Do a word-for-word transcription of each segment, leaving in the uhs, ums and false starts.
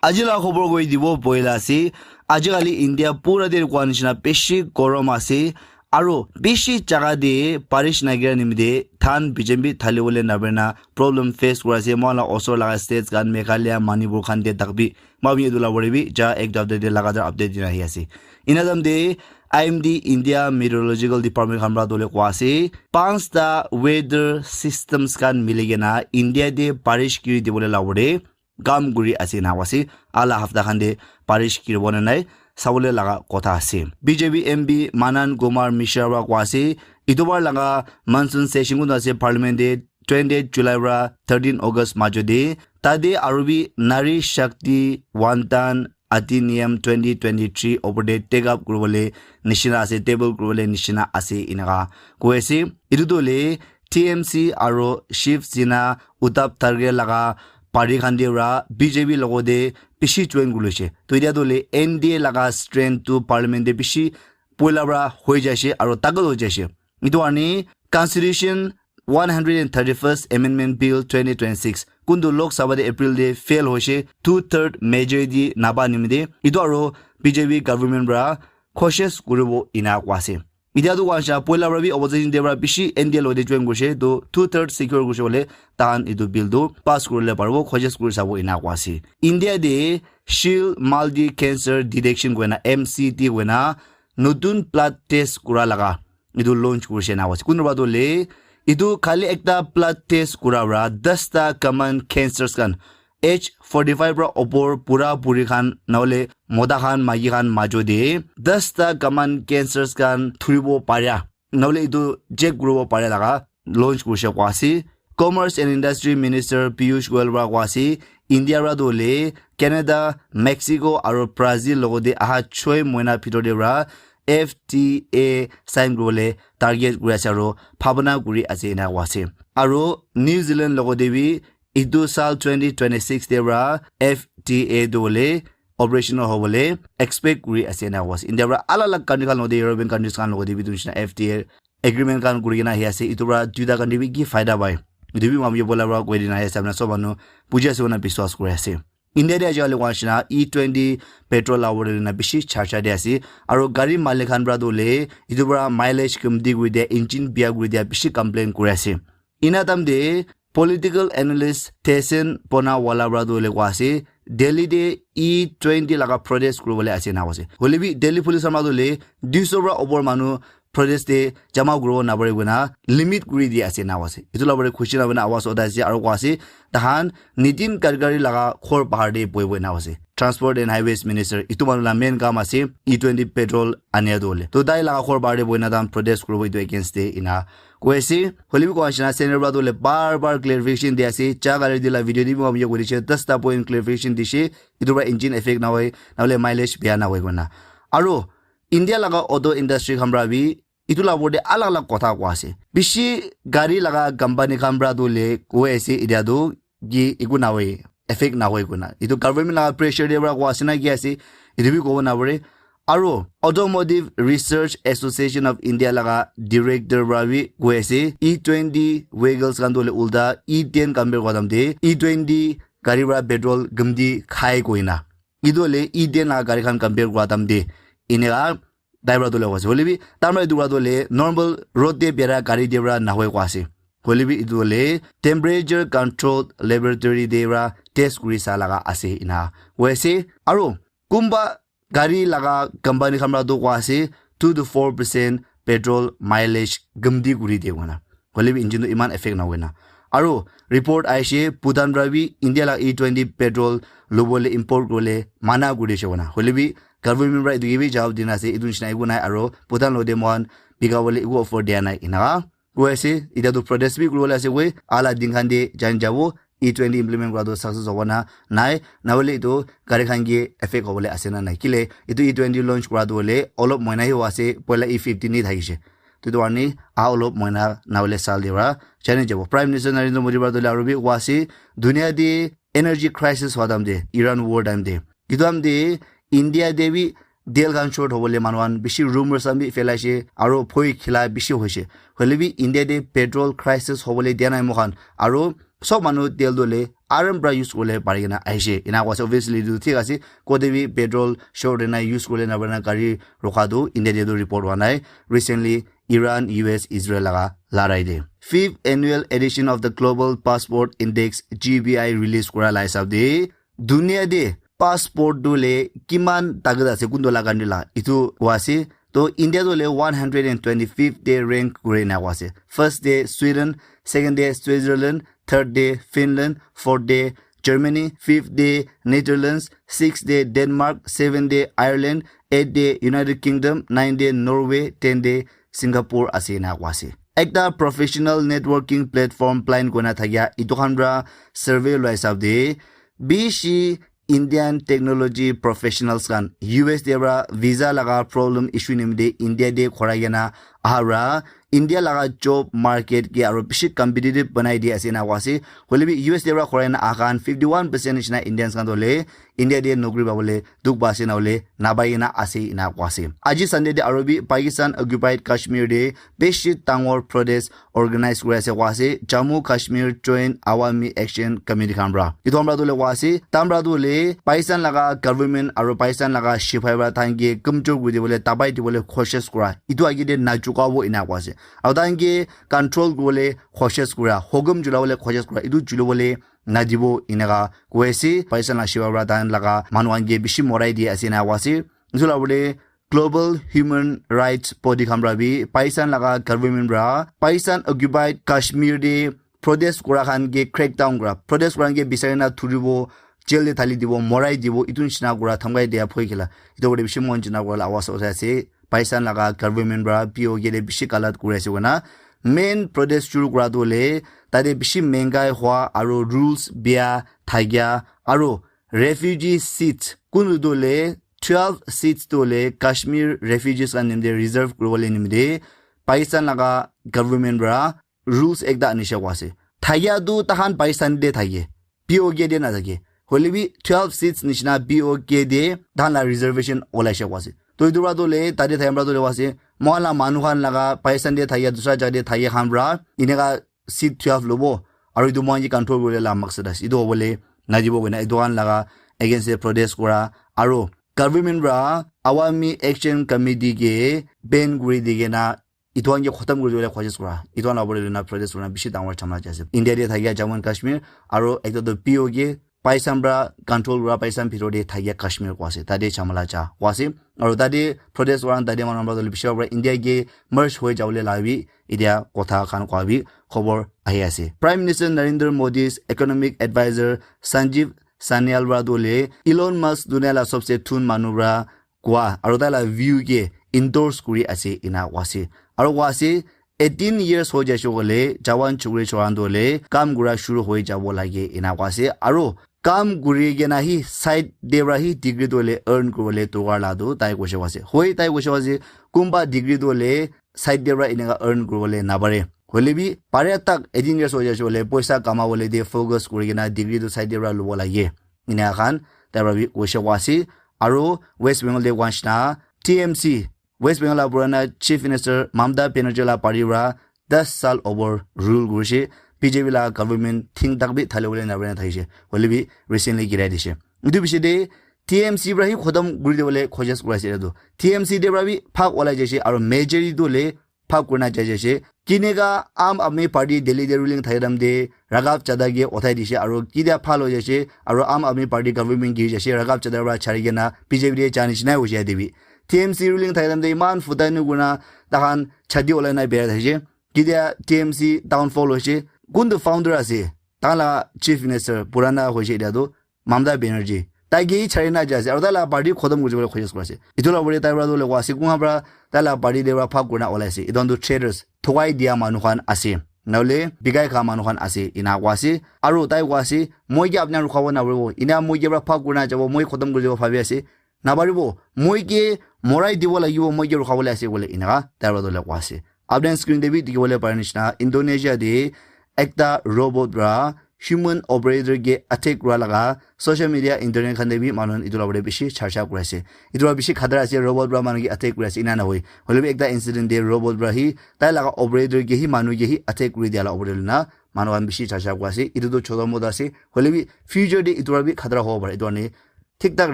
Aji la khobor koi dibo boila ase. Aji kali India pura te koa nishina bishi gorom ase. Aro bishi jaga te barish nagira nimite dhan bijem bi thali wole naparina problem face kura ase. Moila osor laga states khan Meghalaya, Manipur khan te tak bi. Mami etu la wore bi ja ek dapta te lagatar update dina ahi ase. Ina dam te I M D India Meteorological Department khan pra dole koa ase. Panchta weather systems khan mili kena India te barish kiri dibole la wore kam kuri ase na ase. Ala hafta khan te barish kiribo na nai sabole laga kotha ase. B J P M P Manan Kumar Mishra wa kwa ase, Itubar laga monsoon session kun ase parliament te twenty July wa thirteen August majo te. Tate aru bi Nari Shakti Vandan Adhiniyam twenty twenty-three opor te take up kuribole nishina ase, table kuribole nishina ase, inaka koi ase. Itu tu le T M C aro Shiv Sena Uddhav Thackeray laga party khan te pra B J P logo te bishi join kuri loise. To itya tu le N D A laga strength tu parliament te bishi poila pra hoi jaise aro tackle hoi jaise. Itu karne Constitution one hundred and thirty-first Amendment Bill twenty twenty-six kuntu Lok Sabha te April te fail hoise, two third majority napa nimite itu aro B J P government pra cautious kuribo ina koa ase. Itya tu koa nisina poila pra bi opposition te pra bishi N D A logote join kurise, to two third secure kurise bole tahan itu bill tu pass kurile paribo, cautious kuri sabo ina koa ase. India te Shield Multi Cancer Detection koina M C D koina notun blood test kura laga itu launch kurise na koa ase. Kunuba tu le itu khali ekta blood test kura pra dasta common cancers khan age forty-five pra opor pura puri khan nahole mota khan maiki khan majo te dasta common cancers khan thuribo paria nahole itu check kuribo paria laga launch kurise koa ase. Commerce and Industry Minister Piyush Goyal pra koa ase India pra tu le Canada, Mexico aro Brazil logote aha choi moina bhitor te pra F T A sign kuribole target kuri ase aro bhabana kuri ase ena koa ase. Aro New Zealand logote bi itu sal twenty twenty-six te pra F T A tu bole operational hobole expect kuri ase ena koa ase. India pra alag alag country khan logote, European countries khan logote bi itu nishina F T A agreement khan kuri kena ahi ase. Itu pra duita country bi ki faida pai? Itu bi mami bola pra koi dina ahi ase. Apna sob manu buji ase koina biswas kuri ase. India te ajali koa nishina E twenty petrol la wale na bishi charcha de ase. Aro gari malik khan pra tu le itu pra mileage kumti kuri dia, engine bia kuri dia bishi complain kuri ase. Ina tam de political analyst Tesen Ponawala pra tu le koa ase Delhi te E twenty laga protest kuribole ase na koa ase. Hoile bi Delhi police khan pra tu le duiso pra opor manu protest te jama kuribo napare koina limit kuri di ase na koa ase. Itu la bare khushi na koina awaz uthai ase aro koa ase tahan Nitin Gadkari laga ghor bahar te bohibo ena koa ase. Transport and Highways Minister itu manu la main kam ase E twenty petrol ania tu le. To tai laga ghor bahar te bohina tahan protest kuribo itu against te ina koi ase. Hoile bi koa nishina center pra tu le bar bar clarification di ase. Cha gari di la video te bi mami koi dise, dasta point clarification dise. Itu pra engine effect na hoi, na hole mileage bia na hoi koina. Aro India laga auto industry khan pra bi itu la opor te alag alag kotha koa ase. Bishi gari laga company khan pra tu le koi ase itya tu ki eku na hoi, effect na hoi koina. Itu government laga pressure te pra koa ase na ki ase, itu bi kobo napare. Aro Automotive Research Association of India laga director pra bi koi ase E twenty vehicles khan tu le ulta E ten compare kura tam te E twenty gari pra petrol gumti khai koina. Itu le E ten laga gari khan compare kura tam te eneka tai pra tu le koa ase. Hoile bi tai pra itu pra tu le normal road te bera gari te pra na hoi koa ase. Hoile bi itu le temperature control laboratory te pra test kuri sa laga ase ina koi ase. Aro kumba gari laga company khan pra tu koa ase two to four percent petrol mileage gumti kuri de koina. Hoile bi engine tu iman effect na hoina. Aro report aise Bhutan pra bi India la E twenty petrol lobole import kuribole mana kuri dise koina. Hoile bi government pra itu ke bi jawab dina ase, itu nishina eku nai aro Bhutan logote moikhan bika bole eku offer dia nai ina koi ase. Itya tu protest bi kuribole ase koi, ala din khan te jan jabo, E twenty implement kura tu success hobo na nai, na hole itu gari khan ke effect hobole ase na nai. Kile itu E twenty launch kura tu hole olop moina hi hoi ase, poila E fifteen hi thakise. To itu karne aha olop moina na hole sal te pra jani jabo. Prime Minister Narendra Modi pra tu le aru bi koi ase, dunia te energy crisis hua time te, Iran war time te, itu time te India te bi tel khan short hobole manu khan bishi rumors khan bi phelaise aro bhoi khila bishi hoise. Hoile bi India te petrol crisis hobole dia nai moikhan. Aro sob manu tel tu le aram pra use kule pari kena aishe. Ina kwa se, obviously tu thik ase, kote bi petrol short na use kule na bana gari rokha tu India te tu report hwa nai. Recently, Iran, U S, Israel laga larai de. Fifth annual edition of the Global Passport Index, G B I, release kura la hisab de, dunia de passport tu le kiman tagat ase kuntu laga nila itu kwa ase. To India tu le one hundred and twenty-fifth de rank kure na kwa ase. First de Sweden, second de Switzerland, third de Finland, fourth de Germany, fifth de Netherlands, sixth de Denmark, seventh de Ireland, eighth de United Kingdom, ninth de Norway, tenth de Singapore ase na kwa ase. Ekta professional networking platform plan kona thakia itu khan pra survey loi hisab de bishi Indian technology professionals khan U S de pra visa laga problem issue nimite India de khorai kena aha pra India laga job market ke aro bishi competitive banai di ase na kwa ase. Hoile bi U S de pra khorai na aha khan fifty one percent nishina Indians khan to le India de nokri pabole dukh pa ase na hole napai kena ase ina kwa ase. Aji Sunday de aro bi Pakistan occupied Kashmir de bishi dangor protest organize kuri ase kwa ase Jammu Kashmir Joint Awami Action Committee khan pra. Itu khan pra tu le kwa ase, tam pra tu le Pakistan laga government aro Pakistan laga shipai pra than ke kumchur kuri dibole, tabai dibole koshish kura. Itu age de na chuka bo ina kwa ase. Aro than ke control kuribole koshish kura, hukum chulabole koshish kura. Itu chulibole nadibo inaka koi ase. Pakistan la shipa pra tahan laga manu khan ke bishi morai di ase na koi ase. Etu la upor te Global Human Rights Body khan pra bi Pakistan laga government pra Pakistan occupied Kashmir te protest kura khan ke crackdown kura, protest kura khan ke bisai na thuribo, jail te thali dibo, morai dibo, etu nishina kura dhamkai dia phoi kila. Etu upor te bishi mon jina kura la awaaz uthai ase. Pakistan laga government pra P O K te bishi galat kuri ase koina. Main protest shuru kura tu hoile tate bishi mengai hua aro rules bia thakia aro refugee seats kun tu hoile twelve seats tu hoile Kashmir refugees khan nimite reserve kuribole nimite Pakistan laga government pra rules ekta anisha koi ase. Thakia tu tahan Pakistan te thake, P O K te nathake. Hoile bi twelve seats nishina P O K te tahan la reservation olaisha koi ase. To etu pra tu hoile tate thaka pra tu hoile koi ase, moikhan la manu khan laga Pakistan te thakia dusra jaga te thakia khan pra eneka seat twelve lobo, aro etu moikhan ke control kuribole la maksad ase. Etu hobole nadibo koina etu khan laga against te protest kura aro government pra Awami Action Committee ke ban kuri di kena etu khan ke khotom kuri dibole koshish kura. Etu khan la upor te na protest kurina bishi dangor jhamla jai ase. India te thakia Jammu and Kashmir aro ekta tu P O K, Pakistan pra control kura Pakistan bhitor te thakia Kashmir koi ase. Tate jhamla ja koi ase. Aro tate protest kura tate manu khan pra bishi pra India ke merge hoi jabole la bi etia kotha khan koi bi khobor ahi ase. Prime Minister Narendra Modi's economic advisor Sanjeev Sanyal pra tu hoile Elon Musk dunia la sobse thun manu pra koi aro tai la view ke endorse kuri ase ena koi ase. Aro koi ase, eighteen years hoi jaise koile, jawan chukri chora tu hoile, kam kura shuru hoi jabo lage, ena koi ase. Aro kam kuri kena hi side te pra hi degree tu hoile earn kuribole dorkar la tu tai koise koi ase. Hoi, tai koise koi ase, kunba degree tu hoile side te pra eneka earn kuribole napare. Hoile bi, pare tak eighteen years hoi jaise koile, poisa kamabole te focus kuri kena degree tu side te pra lobo lage. Ena khan tai pra bi koise koi ase. Aro West Bengal te koi nishina T M C, West Bengal la purana Chief Minister Mamata Banerjee la party pra das sal over rule kurishe. B J P la government thing tak bi thale bole na bana thaishe. Hoile bi recently girai dishe. Etu bishi de T M C pra hi khotom kuri dibole koshish kuri ase etu. T M C te pra bi bhag olai jaishe aro majority tu le bhag kurina jai jaishe. Kineka Aam Aadmi Party Delhi te ruling thakidam te Raghav Chaddha ke uthai dishe aro kitia bhal hoi jaishe aro Aam Aadmi Party government giri jaishe, Raghav Chaddha pra chari kena B J P te ja nishina hoishe yate bi. T M C ruling thakidam te iman futai nu kurina takhan chati olai na berai thakishe. Kitia T M C downfall hoishe, kuntu founder ase, tahan la chief minister purana hoishe etia tu Mamata Banerjee. Tai ke hi chari na jai ase, aro tai la party khotom kuri dibole koshish kuri ase. Etu la upor te tai pra tu hoile koi ase, kunha pra tai la party te pra bhag kurina olai ase. Etu khan tu traitors, thokai dia manu khan ase. Nahole bikai kha manu khan ase, ena koi ase. Aro tai koi ase, moi ke apni khan rukhabo naparibo. Ena moi ke pra bhag kurina jabo, moi khotom kuri dibo bhabi ase. Naparibo, moi ke morai dibo lagibo, moi ke rukhabole ase bole eneka tai pra tu hoile koi ase. Update screen te bi dikhi bole pare nishina, Indonesia te ekta robot pra human operator ke attack kura laga social media, internet khan te bi manu khan etu la upor te bishi charcha kuri ase. Etu pra bishi khatara ase, robot pra manu ke attack kuri ase, ena nahoi. Hoile bi ekta incident te robot pra hi tai laga operator ke hi manu ke hi attack kuri dia la upor te na manu khan bishi charcha kura ase. Etu tu chota mota ase, hoile bi future te etu para bi khatara hobo pare. Etu karne thik thak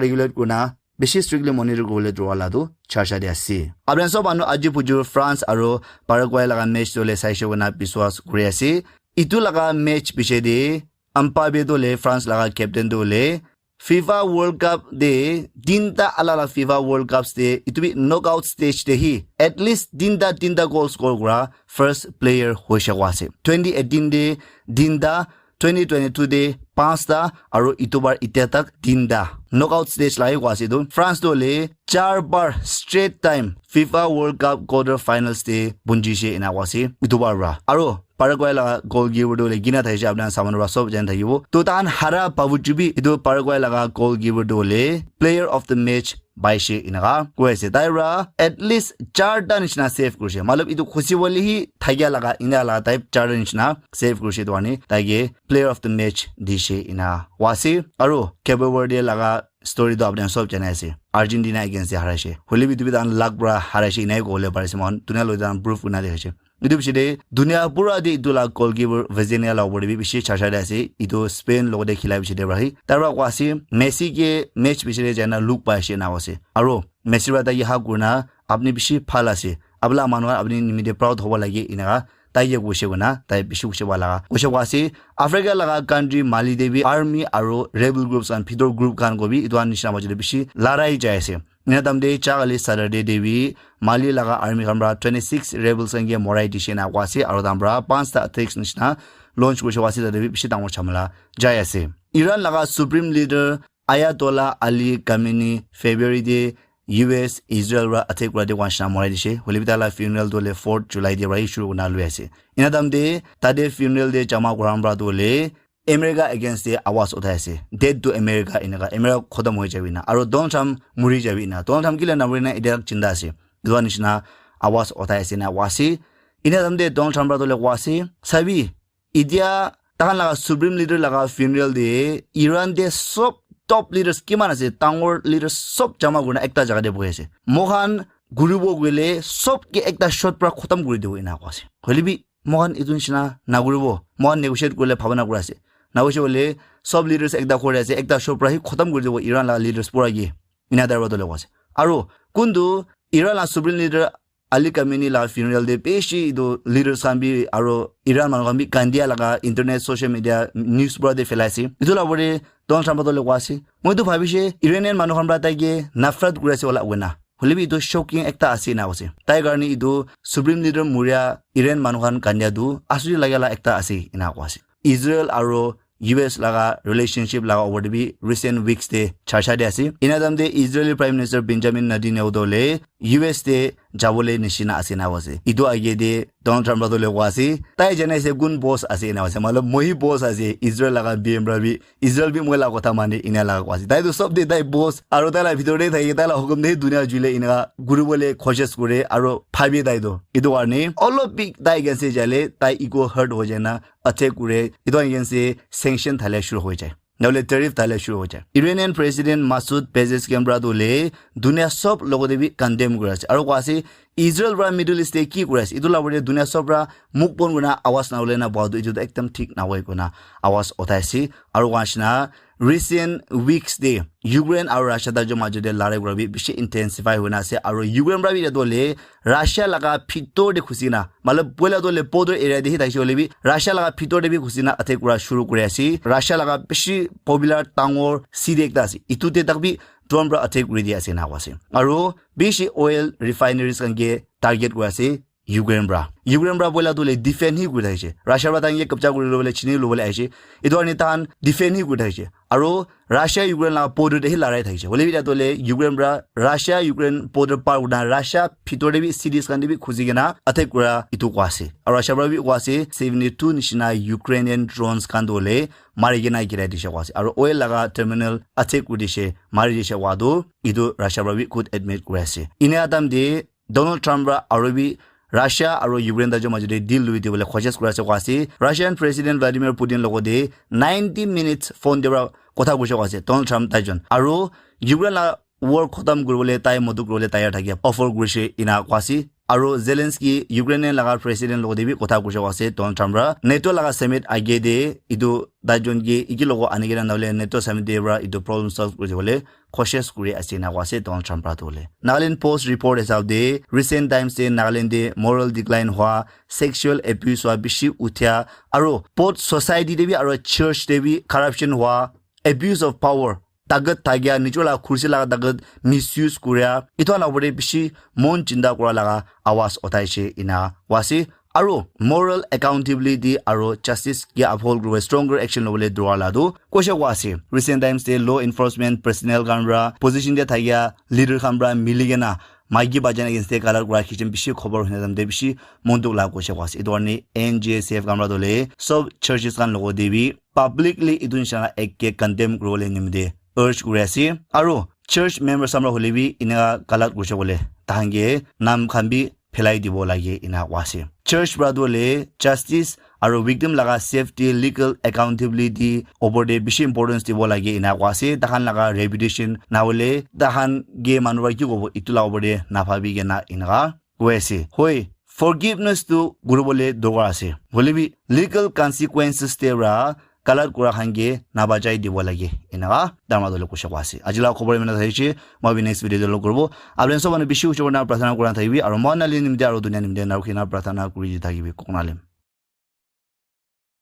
regulate kurina bishi strictly monitor kuribole durwa la tu charcha te ase. Apni khan sob manu aji puju France aro Paraguay laga match tu le saishe koina biswas kuri ase. Etu laga match piche te umpire bi tu le France laga captain tu le FIFA World Cup te tinta alala FIFA World Cups te etu bi knockout stage te hi at least tinta tinta goal score kura first player hoishe koa ase. Twenty eighteen te tinta, twenty twenty-two te panchta, aro etu bar itya tak tinta. Knockout stage la hi koa ase etu. France to le char bar straight time FIFA World Cup quarter finals te punjishe ena koa ase etu bar ra. Aro Paraguay laga goalkeeper tu le gina thakishe apni khan saman ra sob jani thakibo. To tahan hara pabu chubi etu Paraguay laga goalkeeper tu le player of the match paishe enaka koi ase. Tai para at least charta nishina save kurishe. Matlab etu khushi bole hi thakia laga ena laga type charta nishina save kurishe. Etu karne taike player of the match dishe ena koa ase. Aro Cape Verde laga story tu apni khan sob janai ase. Argentina against te haraishe. Hoile bi etu bi tahan luck para haraishe ena hi kobole pare ase. Moikhan dunia loi tahan proof kurina dikhaishe. Etu piche te dunia pura te etu la goalkeeper Vizzania la opor te bi bishi charcha te ase. Etu Spain logote khila piche te para hi. Tar para koa ase, Messi ke match piche te jaina look pai ase ena koa ase. Aro Messi para tai ke hug kurina, "Apni bishi bhal ase. Apni la manu khan apni nimite proud hobo lage," enaka tai ke koishe koina, tai bishi koishe bhal laga. Koishe koa ase, Africa laga country Mali te bi army aro rebel groups khan, bhitor group khan ko bi etu khan nishina majo te bishi larai jai ase. Ena time te cha kali Saturday te bi Mali laga army khan para twenty-six rebels khan ke morai dishe na koa ase, aro tahan para panchta attacks nishina launch kurishe koa ase, tate bi bishi dangor jhamela jai ase. Iran laga supreme leader Ayatollah Ali Khamenei February te U S Israel para attack kura te koa nishina morai dishe. Hoile bi tai la funeral tu le fourth July te para hi shuru kurina lui ase. Ena time te tate funeral te jama kura khan para tu le America against te awaz uthai ase, "Death to America," enaka, "America khotom hoi jabi na, aro Donald Trump muri jabi na, Donald Trump kila namuri na, etia tak jinda ase," etu nishina awaz uthai ase na koa ase. Ena time te Donald Trump para tu le koa ase, "Sabi, etia tahan laga supreme leader laga funeral te Iran te sob top leaders kiman ase, dangor leaders sob jama kurina ekta jaga te bohi ase. Moikhan kuribo koile sob ke ekta shot para khotom kuri dibo," ena koa ase. Hoile bi moikhan etu nishina nakuribo, moikhan negotiate kuribole bhabana kuri ase. Nahoise koile sob leaders ekta kuri ase, ekta shot para hi khotom kuri dibo Iran laga leaders pura ke. Ena type para tu le koa ase. Aro kuntu Iran la supreme leader Ali Khamenei la funeral te bishi etu leaders khan bi aro Iran manu khan bi kandia laga internet, social media, news pura te phelai ase. Etu la opor te Donald Trump para tu le koa ase, "Moi tu bhabishe Iranian manu khan para tai ke nafrat kuri ase wala koina. Hoile bi etu shocking ekta ase," ena koise. Tai karne etu supreme leader muria Iran manu khan kandia tu asuli lagia la ekta ase, ena koa ase. Israel aro U S laga relationship laga opor te bi recent weeks te charcha te ase. Ena time te Israeli Prime Minister Benjamin Netanyahu tu le U S te jabole nishina ase ena koa ase. Etu age te Donald Trump para tu le koa ase, "Tai janai ase kun boss ase," ena koa ase. Matlab, "Moi hi boss ase, Israel laga B M para bi, Israel bi moi la kotha mane," ena laga koa ase. Tai tu sob te tai boss, aro tai la bhitor te thaki, tai la hukum te dunia jule ena kuribole koshish kure, aro bhabi tai tu. Etu karne olop bi tai against te jaile, tai ego hurt hoi jai na attack kure, etu against te sanction thalia shuru hoi jai. Nahole tariff thalia shuru hoi jai. Iranian President Masoud Pezeshkian para tu le dunia sob logote bi condemn kuri ase. Aro koa ase, Israel para Middle East te ki kuri ase, etu la opor te dunia sob para mukh bon kurina awaz na ulai na boha tu etu tu ekdam thik nahoi koina awaz uthai ase. Aro koa nishina recent weeks te Ukraine aro Russia tai jun majo te larai kura bi bishi intensify hoina ase. Aro Ukraine para bi etu le Russia laga bhitor te ghusi na, matlab, poila tu le border area te hi thakishe hoile bi, Russia laga bhitor te bi ghusi na attack kura shuru kuri ase. Russia laga bishi popular dangor city ekta ase, etu te tak bi drone para attack kuri di ase ena koa ase. Aro bishi oil refineries khan ke target kuri ase Ukraine para. Ukraine para poila tu le defend hi kuri thakishe. Russia para tai ke kabja kuri lobole, chini lobole ahishe. Etu karne tahan defend hi kuri thakishe. Aro Russia Ukraine laga border te hi larai thakishe. Hoile bi etia tu le Ukraine para, Russia Ukraine border par kurina Russia bhitor te bi cities khan te bi ghusi kena attack kura etu koa ase. Aro Russia para bi koa ase seventy two nishina Ukrainian drones khan tu le mari kena girai dishe koa ase. Aro oil laga terminal attack kuri dishe, mari dishe koa tu etu Russia para bi khud admit kuri ase. Ena time te Donald Trump para aro bi Russia aro Ukraine tai jun majo te deal lui dibole koshish kuri ase koa ase. Russian President Vladimir Putin logote ninety minutes phone te para kotha koishe koa ase Donald Trump tai jun. Aro Ukraine la war khotom kuribole tai modot kuribole tayar thakia offer kurishe ena koa ase. Aro Zelensky Ukraine laga president logo de bi kotha kurishe ase Donald Trump pra. NATO laga summit age de itu taijon ke iki logo ani kena nahole NATO summit de pra itu problem solve kuri bole cautious kuri ase ena koa ase Donald Trump pra tu bole. Nagaland Post report hisab de recent times de Nagaland de moral decline hua, sexual abuse hua bishi uthia, aro both society de bi aro church de bi corruption hua, abuse of power, takat thakia, nijor laga khursi laga takat misuse kuria, itu khan la opor te bishi mon chinta kura laga awaz uthaise ena koa ase. Aro moral accountability aro justice ke uphold kuribo, stronger action lobole dorkar la tu koise koa ase. Recent times te law enforcement personnel khan pra, position te thakia leader khan pra mili kena maiki bacha against te galat kura kichen bishi khobor huna time te bishi mon dukh la koise koa ase. Itu karne N J C F khan pra dole sob churches khan logo de bi publicly itu nishina act ke condemn kuribole nimite urge kuri ase. Aro church members khan pra hole bi eneka galat kurishe koile tahan ke nam khan bi phelai dibo lage ena koa ase. Church pra tu hole justice aro victim laga safety, legal accountability opor te bishi importance dibo lage ena koa ase. Tahan laga reputation nahole tahan ke manu pra ki kobo itu la opor te nabhabi kena eneka koi ase. Hoi, forgiveness tu kuribole dorkar ase. Hole bi legal consequences te pra galat kura khan ke nabachai dibo lage. Eneka dama dole koise koa ase. Aji la khobor imana thakiche, moi bi next video te log kuribo. Apni sob manu bishi uchu kurina prarthana kurina thakibi, aro moi nali nimite aro dunia nimite na rukhina prarthana kuri thakibi. Konalem.